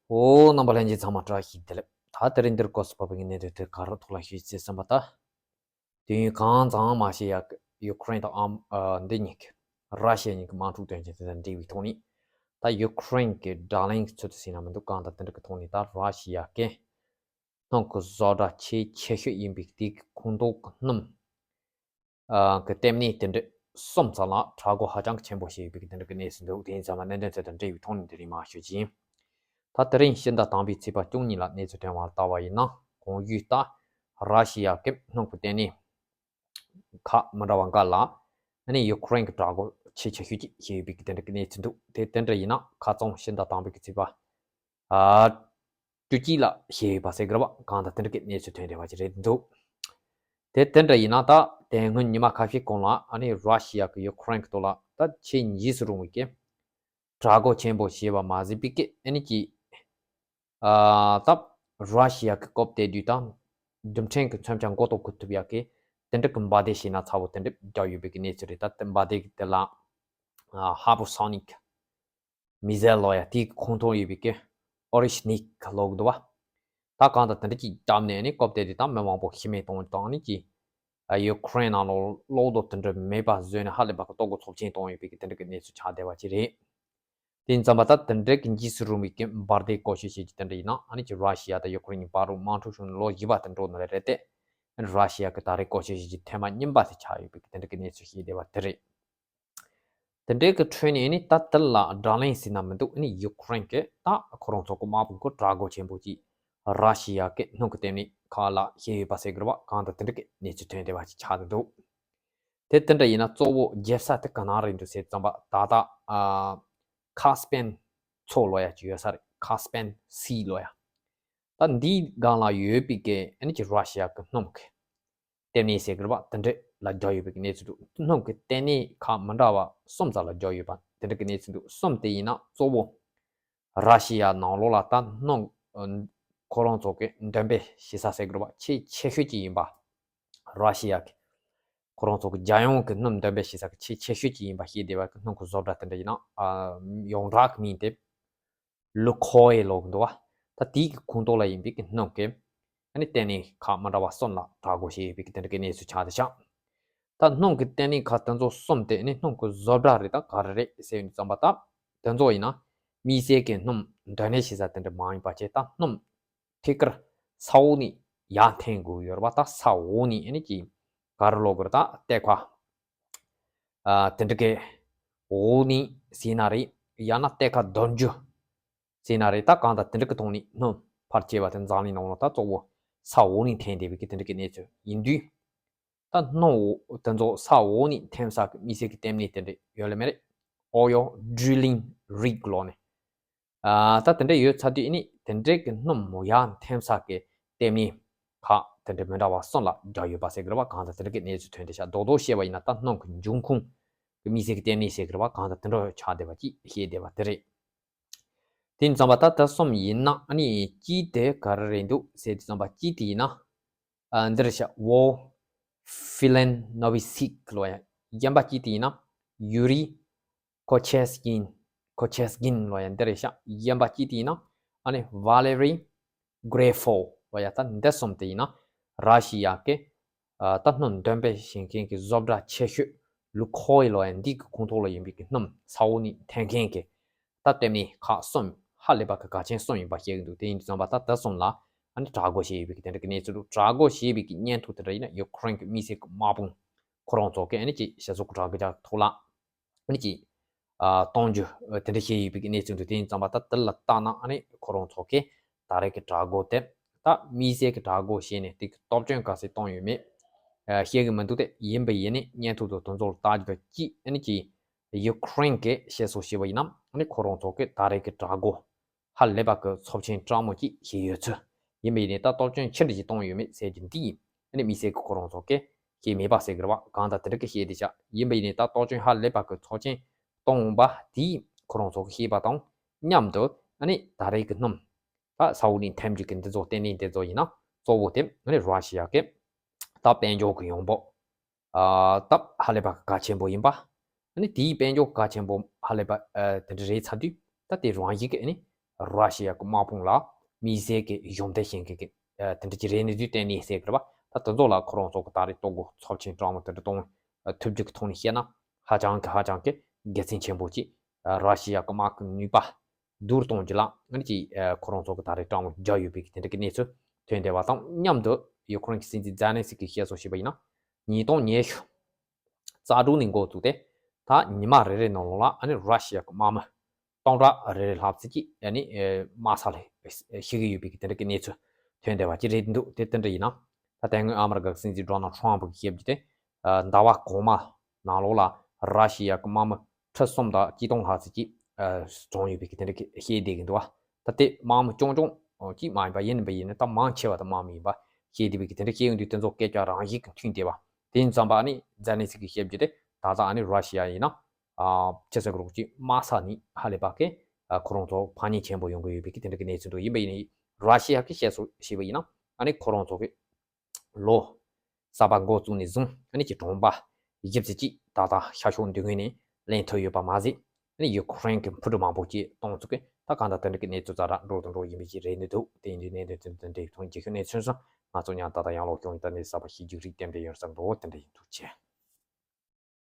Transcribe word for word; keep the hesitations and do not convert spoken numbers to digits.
ཨོ། རྣམ་པ་ལྷན་རྒྱས་ཚང་མ་བཀྲ་ཤིས་བདེ་ལེགས། ད་དེ་རིང་འདིར་སྐོར་སུ་བབས་པའི་གནས་དོན་དེ་ག་རེ་ཐོག་ལ་ཞུས་ཅེས་བསམ་པ་ད། དུས་ཡུན་གང་ཙམ་མ་ཤེས་ཡག་ཡུ་ཀེ་རེན་དང་ཨམ་ཨ་འདི་གཉིས་ཀྱི་ར་ཤི་ཡ་གཉིས་ཀྱི་དམག་འཁྲུག་དོན་རྐྱེན་དེ་དང་འབྲེལ་བའི་ཐོག་ནས། ད་ཡུ་ཀེ་རེན་གྱི་དགྲ་ལན་གྱི་ཚུལ་དུ་ཟིན་ན་མི་འདུག་གང་ལྟར་དེ་འདྲ་གི་ཐོག་ནས་ད་ར་ཤི་ཡ་གི་སྣུམ་གྱི་བཟོ་གྲྭ་ཆེས་ཆེ་ཤོས་ཡིན་པའི་དེ་གི་ཁོངས་གཏོགས་ཀྱི་སྣུམ་ཨ་གི་ལྟེ་གནས་དེ་འདྲ་གསུམ་ཙམ་ལ་དྲག་རྒོལ་ཧ་ཅང་གི་ཆེན་པོ་བྱས་ཡོད་པའི་དེ་འདྲ་གི་གནས་ཚུལ་འདུག་དེ་ཡིན་ཙང་མ་གནད་དོན་ཚོ་དང་འབྲེལ་བའི་ཐོག་ནས་དེ་རིང་མར་ཞུ་རྒྱུ་ཡིན། ད་དེ་རིང་ཕྱི་ཟླ་དང་པོའི་ཚེས་པ་བཅུ་གཉིས་ལ་གནས་ཚུལ་ཐོན་པ་ལ་ལྟ་བ་ཡིན་ན། གོང་ཞུས་ལྟར་ར་ཤི་ཡ་གི་སྣུམ་གྱི་ལྟེ་གནས་ཁག་མི་འདྲ་བ་འགའ་ལ་ཨ་ནི་ཡུ་ཀེ་རེན་གྱི་དྲག་རྒོལ་ཆེས་ཆེ་ཤོས་ཅིག་བྱས་ཡོད་པའི་དེ་འདྲ་གི་གནས་ཚུལ་འདུག་དེ་དེ་འདྲ་ཡིན་ན་ཁ་རྩང་ཕྱི་ཟླ་དང་པོའི་གི་ཚེས་པ་ཨ་བཅུ་གཅིག་ལ་བྱས་ཡོད་པ་ཟེར་གི་རེད་པ། གང་ལྟར་དེ་འདྲ་གི་གནས་ཚུལ་ཐོན་བསྡད་པ་ཅིག་རེད་འདུག་དེ་དེ་འདྲ་ཡིན་ན་ད་དེ་སྔོན་ཉི་མ་ཁ་ཤས་གོང་ལ་ཨ་ནི་ར་ཤི་ཡ་གི་ཡུ་ཀེ་རེན་གྱི་ཐོག་ལ་ད་ཆེས་འཇིགས་སུ་རུང་བའི་གི་དྲག་རྒོལ་ཆེན་པོ་བྱས་པ་མ་ཟད་པའི་གི་ཨ་ནི་ཀྱི་ཨ་ད་ར་ཤི་ཡ་གི་སྐབས་དེ་དུས་དང་རྡུལ་ཕྲན་གྱི་མཚོན་ཆ་མགོ་ཐོག་འཁུར་ཐུབ་ཡག་གི་དེ་འདྲ་གི་འབར་མདེལ་བྱས་ན་ཚ་བོ་དེ་འདྲ་རྒྱག་ཡོད་པའི་གི་གནས་ཚུལ་རེད། ད་དེ་འབར་མདེལ་གི་དེ་ལ་ཨ་ཧའི་པར་སོ་ནིག་མི་སེལ་ལོ་ཡ་དེའི་ཁོངས་གཏོགས་ཡོད་པའི་གི་ཨོ་རི་ཤི་ནིག་ལོ་གི་འདུག་བ། ད་གང་ལྟར་དེ་འདྲ་ཅིག་བརྒྱབ་ནས་ནི་སྐབས་དེ་དུས་དང་མི་མང་པོ་ཤི་རྨས་གཏོང་བཏང་ནི་ཀྱི་ཨ་ཡུ་ཀེ་རེན་ནང་ལོགས་གློག་རྡོ་དེ་འདྲ་མེད་པ་བཟོས་ནས་ཧ་ལས་པ་གི་ལྟོ་གོས་ཚབས་ཆེན་གཏོང་ཡོད་པའི་གི་དེ་འདྲ་གི་གནས་ཚུལ་ཆགས་བསྡད་པ་ཅིག་རེད། དེ་ཙམ་པ་ད་དེ་འདྲའི་གི་འཇིགས་སུ་རུང་བའི་གི་འབར་མདེལ་བཀོལ་སྤྱོད་བྱེད་ཀྱི་དེ་འདྲ་ཡིན་ན་ཨ་ནི་ཀྱི་ར་ཤི་ཡ་དང་ཡུ་ཀེ་རེན་གཉིས་བར་དུ་དམག་འཁྲུག་བྱུང་ནས་ལོ་བཞི་པ་དེ་འགྲོ་ནི་རེད་དེ། ཨ་ནི་ར་ཤི་ཡ་གི་ད་རེས་བཀོལ་སྤྱོད་བྱེད་ཀྱི་ཐེངས་མ་གཉིས་པ་དེ་ཆགས་ཡོད་པའི་གི་དེ་འདྲ་གི་གནས་ཚུལ་ཞིག་བསྡད་པ་དེ་རེད། དེ་འདྲའི་གི་ཁྲོད་ནས་ཨ་ནི་ད་དེ་ལ་དགྲ་ལན་ཟིན་ན་མི་འདུག་ཨ་ནི་ཡུ་ཀེ་རེན་གི་ད་ཁོ་རང་ཚོ་གི་དམག་དཔུང་གི་དྲག་རྒོལ་ཆེན་པོ་ཅིག་ར་ཤི་ཡ་གི་སྣུམ་གི་ལྟེ་གནས་ཁག་ལ་བྱས་ཡོད་པ་ཟེར་གི་རེད་པ། གང་ལྟར་དེ་འདྲ་གི་གནས་ཚུལ་ཐོན་བསྡད་པ་ཅིག་ཆགས་འདུག་དེ་དེ་འདྲ་ཡིན་ན་གཙོ་བོ་རྒྱལ་ས་དེ་ག་ན་རེད་འདུག་ཟེར་ཙམ་པ་ད་ལྟ་ཨ་ཁ་སྤེན་མཚོ་ལབ་ཡ་ཅིག་ཡོད་ས་རེད། ཁ་སྤེན་སི་ལབ་ཡ། ད་འདིའི་སྒང་ལ་ཡོད་པའི་གི་ཨ་ནི་ཀྱི་ར་ཤི་ཡ་གི་སྣུམ་གི་ལྟེ་གནས་ཟེར་གི་རེད་པ། དེ་འདྲ་ལ་རྒྱག་ཡོད་པའི་གི་གནས་ཚུལ་འདུག་སྣུམ་གི་ལྟེ་གནས་ཁག་མི་འདྲ་བ་གསུམ་ཙམ་ལ་རྒྱག་ཡོད་པ་དེ་འདྲ་གི་གནས་ཚུལ་འདུག་གསུམ་དེ་ཡིན་ན་གཙོ་བོ་ར་ཤི་ཡ་ནང་ལོགས་ལ་ད་སྣུམ་ཨ་ཁོ་རང་ཚོ་གི་འདོན་སྤེལ་བྱེད་ས་ཟེར་གི་རེད་པ། ཆེས་ཆེ་ཤོས་ཅིག་ཡིན་པ། ར་ཤི་ཡ་གི་ཁོ་རང་ཚོ་གི་རྒྱལ་ཡོངས་ཀྱི་སྣུམ་འདོན་སྤེལ་བྱེད་ས་གི་ཆེས་ཆེ་ཤོས་ཅིག་ཡིན་པ་ཤེས་བསྡད་པ་གི་སྣུམ་གི་བཟོ་གྲྭ་དེ་འདྲ་ཡིན་ན་ཨ་ཡོངས་གྲགས་ཀྱི་མིང་དེ་ལུ་ཁོ་ཨེལ་ལབ་གི་འདུག་བ། ད་དེའི་གི་ཁོངས་གཏོགས་ལ་ཡིན་པའི་གི་སྣུམ་གི་ཨ་ནི་ལྟེ་གནས་ཁག་མི་འདྲ་བ་གསུམ་ལ་དྲག་རྒོལ་བྱས་ཡོད་པའི་གི་དེ་འདྲ་གི་གནས་ཚུལ་ཆགས་བསྡད་ཤག་ད་སྣུམ་གི་ལྟེ་གནས་ཁག་དེ་ཚོ་གསུམ་དེ་ཨ་ནི་སྣུམ་གི་བཟོ་གྲྭ་རེད། ད་ག་རེ་རེད་ཟེར་ཡོང་དུས་ཙམ་པ་ད་དེ་ཚོ་ཡིན་ན་དམིགས་བསལ་གི་སྣུམ་འདོན་ལེན་བྱེད་ས་དེ་འདྲ་མ་ཡིན་པ་བྱས་ད་སྣུམ་ཐད་ཀར་ས་འོག་ནས་ཡར་འཐེན་དགོས་ཡོད་རེད་པ། ད་ས་འོག་ནས་ཨ་ནི་ཀྱི་ག་རེ་ལབ་དགོས་རེད། ད་གཏེར་ཁ་ཨ་དེ་འདྲ་གི་འོག་ནས་ཟེར་ན་རེད། ཡང་ན་གཏེར་ཁ་རྡོ་རྒྱུ་ཟེར་ན་རེད། ད་གང་ལྟར་དེ་འདྲ་གི་ཐོག་ནས་སྣུམ་ཕར་སྐྱེལ་བ་དེ་འཛམ་གླིང་ནང་ལ་ད་གཙོ་བོ་ས་འོག་ནས་འཐེན་བསྡད་པའི་གི་དེ་འདྲ་གི་གནས་ཚུལ་ཡིན་དུས། ད་སྣུམ་འོག་དེ་ཚོ་ས་འོག་ནས་འཐེན་ས་གི་དམིགས་བསལ་གི་ལྟེ་གནས་དེ་འདྲ་ཡོད་ལེ་མེད་རེད། Oil Drilling Rig ལབ་ནས། ཨ་ད་དེ་འདྲ་ཡོད་ཚར་དུས་ཨ་ནི་དེ་འདྲའི་གི་སྣུམ་མོ་ཡར་འཐེན་ས་གི་ལྟེ་གནས་ཁག་དེ་འདྲ་མི་འདྲ་བ་གསུམ་ལ་རྒྱག་ཡོད་པ་ཟེར་གི་རེད་པ། གང་ལྟར་དེ་འདྲ་གི་གནས་ཚུལ་ཐོན་བསྡད་ཤག་རྡོག་རྡོག་བཤད་པ་ཡིན་ན་ད་སྣུམ་གི་འབྱུང་ཁུངས་གི་དམིགས་བསལ་གི་ལྟེ་གནས་ཟེར་གི་རེད་པ། གང་ལྟར་དེ་འདྲ་ཆགས་བསྡད་པ་ཅིག་ཤེས་བསྡད་པ་དེ་རེད། དེ་ཙམ་པ་ད་ད་གསུམ་ཡིན་ན་ཨ་ནི་གཅིག་དེ་ག་རེ་རེད་འདུག་ཟེར་དུས་ཙམ་པ་གཅིག་དེ་ཡིན་ན་ཨ་འདི་རེད་ཤག Wolf Fillen Novi Sik ལབ་ཡ། གཞན་པ་གཅིག་དེ་ཡིན་ན་Yuri Kocheskin Kocheskin ལབ་ཡ་འདི་རེད་ཤག་གཞན་པ་གཅིག་དེ་ཡིན་ན་ཨ་ནི་Valery Grefo ལབ་ཡ། ད་འདི་གསུམ་དེ་ཡིན་ན་ར་ཤི་ཡ་གི་ཨ་ད་སྣུམ་འདོན་སྤེལ་བྱེད་མཁན་གྱི་བཟོ་གྲྭ་ཆེ་ཤོས་ལུ་ཁོ་ཨེལ་ལབ་ཡ་འདི་གི་ཁོངས་གཏོགས་ལ་ཡིན་པའི་གི་སྣུམ་ས་འོག་ནས་འཐེན་མཁན་གྱི་ད་ལྟེ་གནས་ཁག་གསུམ་ཧ་ལས་པ་གི་གལ་ཆེན་གསུམ་ཡིན་པ་བཤད་གི་འདུག་དེ་ཡིན་དུས་ཙམ་པ་ད་ད་གསུམ་ལ་ཨ་ནི་དྲག་རྒོལ་བྱས་ཡོད་པའི་གི་དེ་འདྲ་གི་གནས་ཚུལ་འདུག་དྲག་རྒོལ་བྱས་པའི་གི་བརྙན་ཐུང་དེ་འདྲ་ཡིན་ན་ཡུ་ཀེ་རེན་གི་དམིགས་བསལ་གི་དམག་དཔུང་ཁོ་རང་ཚོ་གི་ཨ་ནི་ཅིག་སྤྱི་ཚོགས་དྲ་རྒྱ་ཐོག་ལ་ཨ་ནི་ཅིག་ཨ་གཏོང་རྒྱུ་དེ་འདྲ་བྱས་ཡོད་པའི་གི་གནས་ཚུལ་འདུག་དེ་ཡིན་ཙམ་པ་ད་དེ་ལ་བལྟས་ན་ཨ་ནི་ཁོ་རང་ཚོ་གི་ད་རེས་ཀྱི་དྲག་རྒོལ་དེ་ད་དམིགས་བསལ་གྱི་དྲག་རྒོལ་བྱས་ནས་དེ་གི་སྟོབས་སྐྱོན་ག་ཚོད་བཏང་ཡོད་མེད་ཨ་ཤེས་ཀྱི་མི་འདུག་དེ་ཡིན་པ་ཡིན་ནའི་བརྙན་ཐུང་དེ་དེ་ཚོ་ལ་ལྟ་རྒྱུ་དང་གཅིག་ཨ་ནི་ཅིག་ཡུ་ཀེ་རེན་གྱིས་བཤད་སྲོལ་བྱས་པ་ཡིན་ན་ཨ་ནི་ཁོ་རང་ཚོ་གི་ད་རེས་ཀྱི་དྲག་རྒོལ་ཧ་ལས་པ་གི་ཚབས་ཆེན་དྲག་མོ་ཅིག་བྱས་ཡོད་ཚུལ། ཡིན་པ་ཡིན་ནའི་ད་སྟོབས་སྐྱོན་ཆི་འདྲ་ཞིག་བཏང་ཡོད་མེད་ཟེར་རྒྱུ་འདི་ཡིན། ཨ་ནི་དམིགས་བསལ་གྱི་ཁོ་རང་ཚོ་གི་ཤེས་མེད་པ་ཟེར་གི་རེད་བ། གང་ལྟར་དེ་འདྲ་གི་ཤེས་བསྡད་ཤག་ཡིན་པ་ཡིན་ནའི་ད་སྟོབས་སྐྱོན་ཧ་ལས་པ་གི་ཚབས་ཆེན་གཏོང་བ་དེ་ཁོ་རང་ཚོ་གི་ཤེས་པ་དང་མཉམ་དུ་ཨ་ནི་ད་རེས་ཀྱི་སྣུམ་ད་ས་འོག་ནས་འཐེན་རྒྱུ་གི་འདི་ཚོ་ལྟེ་གནས་འདི་ཚོ་ཡིན་ན་གཙོ་བོ་དེ་ཨ་ནི་ར་ཤི་ཡ་གི་ད་དཔལ་འབྱོར་གྱི་ཡོང་འབབ་ཨ་སྟབས་ཧ་ལས་པ་གལ་ཆེན་པོ་ཡིན་པ། ཨ་ནི་དེའི་དཔལ་འབྱོར་གལ་ཆེན་པོ་ཧ་ལས་པ་ཨ་དེ་འདྲ་རེད་ཚར་དུས་ད་དེ་རང་བཞིན་གྱི་ཨ་ནི་ ར་ཤི་ཡ་གི་དམག་དཔུང་ལ་དམིགས་བསལ་གྱི་གཞོགས་འདེགས་བྱེད་མཁན་གྱི་དེ་འདྲ་གྱི་རེ་ནུས་དུས་གཏན་ནས་ཟེར་གི་རེད་པ། ད་དེ་ཚོ་ལ་ཁོ་རང་ཚོ་གི་ད་རེས་ལྟོ་གོས་ཚབས་ཆེན་སྤྲང་མོ་དེ་འདྲ་གཏོང་ཐུབ་རྒྱུ་གི་ཐོག་ནས་བཤད་ན་ཧ་ཅང་གི་ཧ་ཅང་གི་དགེ་མཚན་ཆེན་པོ་ཅིག་ར་ཤི་ཡ་གི་དམག་གི་ནུས་པ་བསྡུར་གཏོང་རྒྱུ་ལ་ཨ་ནི་ཅིག་ཁོ་རང་ཚོ་གི་ད་རེས་སྤྲང་མོ་རྒྱག་ཡོད་པའི་གི་དེ་འདྲ་གི་གནས་ཚུལ་ཐོན་བསྡད་པ་དང་མཉམ་དུ་ཡུ་ཁུ་རེན་གྱི་སྲིད་འཛིན་ཛེ་ལན་སི་ཀི་བཤད་སྲོལ་བྱས་པ་ཡིན་ན། ཉིས་སྟོང་ཉི་ཤུ་རྩ་དྲུག་ནས་འགོ་བཙུགས་ཏེ། ད་ཉི་མ་རེ་རེ་ནང་ལོགས་ལ་ཨ་ནི་ར་ཤི་ཡ་གི་དམག་མི་སྟོང་ཕྲག་རེ་རེ་ལྷག་ཙམ་ཅིག་ཨ་ནི་དམག་ས་ལ་ཤི་གི་ཡོད་པའི་གི་དེ་འདྲ་གི་གནས་ཚུལ་ཐོན་བསྡད་པ་ཅིག་རེད་འདུག་དེ་དེ་འདྲ་ཡིན་ན། ད་དེ་སྔོན་ཨ་མི་རི་ཀ་གི་སྲིད་འཛིན་ཌོ་ནལ་ཊམ་པ་གིས་བཤད་རྒྱུ་དེ། ཟླ་བ་གོང་མ་ནང་ལོགས་ལ་ར་ཤི་ཡ་གི་དམག་མི་ཁྲི་གསུམ་དང་ཆིག་སྟོང་ལྷག་ཙམ་ཅིག་གྲོངས་ཡོད་པའི་གི་དེ་འདྲ་གི་བཤད་བསྡད་གི་འདུག་བ། ད་དེ་དམག་མི་རྐྱང་རྐྱང་ཅིག་མ་ཡིན་པ་ཡིན་ནི་པ་ཡིན་ནི་ད་མང་ཆེ་བ་ད་དམག་མི་ཡིན་པ་བཤད་བསྡད་པའི་གི་དེ་འདྲ་སྐྱེ་ཡོང་དུས་དེ་ཚོ་སྐད་ཆ་རང་བཞིན་གི་མཐུན་བསྡད་པ། དེ་ཡིན་ཙམ་པ་ཨ་ནི་ཛེ་ལན་སི་ཀི་བཤད་རྒྱུ་དེ་ད་ལྟ་ཨ་ནི་ར་ཤི་ཡ་ཡིན་ན་ཨ་ཅི་ཟེར་གི་རོགས་ཅིག་དམག་ས་ནས་ཧ་ལས་པ་གི་ཨ་ཁོ་རང་ཚོ་ཕམ་ཉེས་ཆེན་པོ་ཡོང་གི་ཡོད་པའི་གི་དེ་འདྲ་གི་གནས་ཚུལ་འདུག་ཡིན་པ་ཡིན་ནའི་ར་ཤི་ཡ་གི་བཤད་སྲོལ་བྱས་པ་ཡིན་ན་ཨ་ནི་ཁོ་རང་ཚོ་གི་ལོ་གསར་པ་འགོ་བཙུགས་ནས་བཟུང་ཨ་ནི་ཀྱི་གྲོང་པ་བཞི་བཅུ་གཅིག་ད་ལྟ་ཤར་ཕྱོགས་མདོ་དབུས་ནས་ལེན་ཐུབ་ཡོད་པ་མ་ཟད། ཨ་ནི་ཡུ་ཁུ་རེན་གྱི་འཕུར་གྲུ་མང་པོ་ཅིག་གཏོང་ཚུགས་ཀྱི་ད་གང་ལྟར་དེ་འདྲ་གི་གནས་ཚུལ་ཙམ་ར་འགྲོ་དང་འགྲོ་ཡིན་པའི་ཅིག་རེད་ནི་འདུག་དེ་ཡིན་དུས་གནད་དོན་ཚུལ་འདི་འདྲའི་ཐོག་རྒྱུས་ཤུགས་གནས་ཚུལ་སོང་ང་ཚོ་ཉག་ད་ལྟ་ཡང་ལོག་སྐྱོང་ཡིན་ད་ནས་གསར་པ་ཤེས་རྒྱུ་རིགས་གཏན་འབྲས་ཡོད་ས་འགྲོ་དེ་འདྲ་ཡིན་འདུག་ཅེས།